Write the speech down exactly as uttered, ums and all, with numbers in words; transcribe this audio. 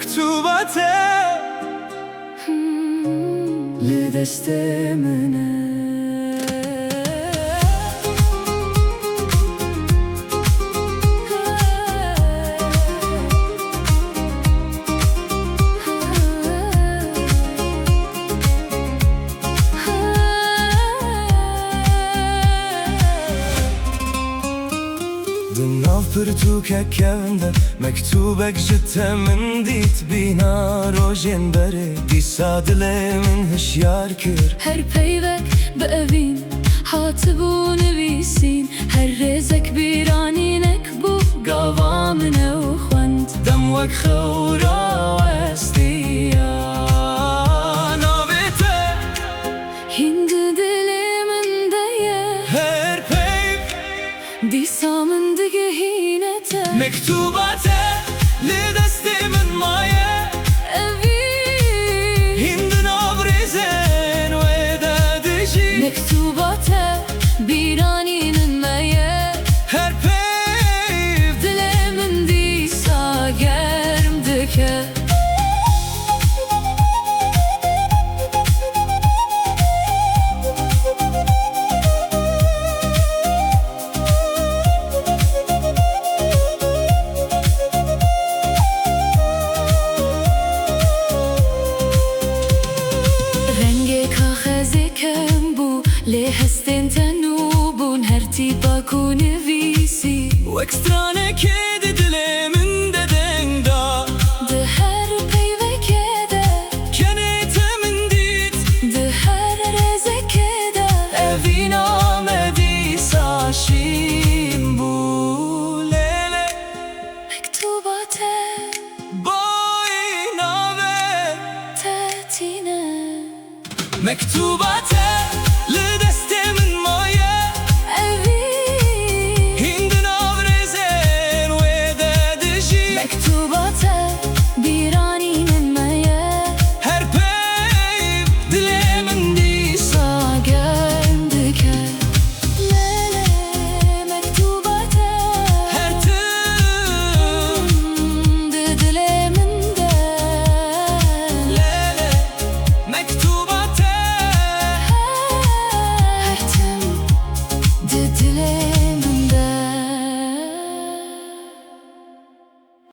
Mektuba te li destê min e. Di nav pirtûkek kevn de mektûbek ji te min dît, bîna rojên berê dîsa dilê min hişyar kir. Her peyvek bi evîn hatibû nivîsîn, her rêzek bîranînek bû, gava min ew xwend. Dem wek xew rawestiya navê te. Hîn di dilê min de ye. Her peyv dîsa min digihîne te. Mektûba te li destê min maye. Evî hîn di nav rêzên wê de dijî. Mektûba te bîranînin me ye. Her peyv dilê min dîsa germ dike. Rengê kaxezê kevn bû, lê hestên te nû bûn, her tîpa ku nivîsî. Wek stranekê di dilê min de deng da. Di her peyvekê de kenê te min dît. Di her rêzekê de evîna me dîsa şîn bû. Lê lê mektûba te bayî navê te tîne. Mektûba te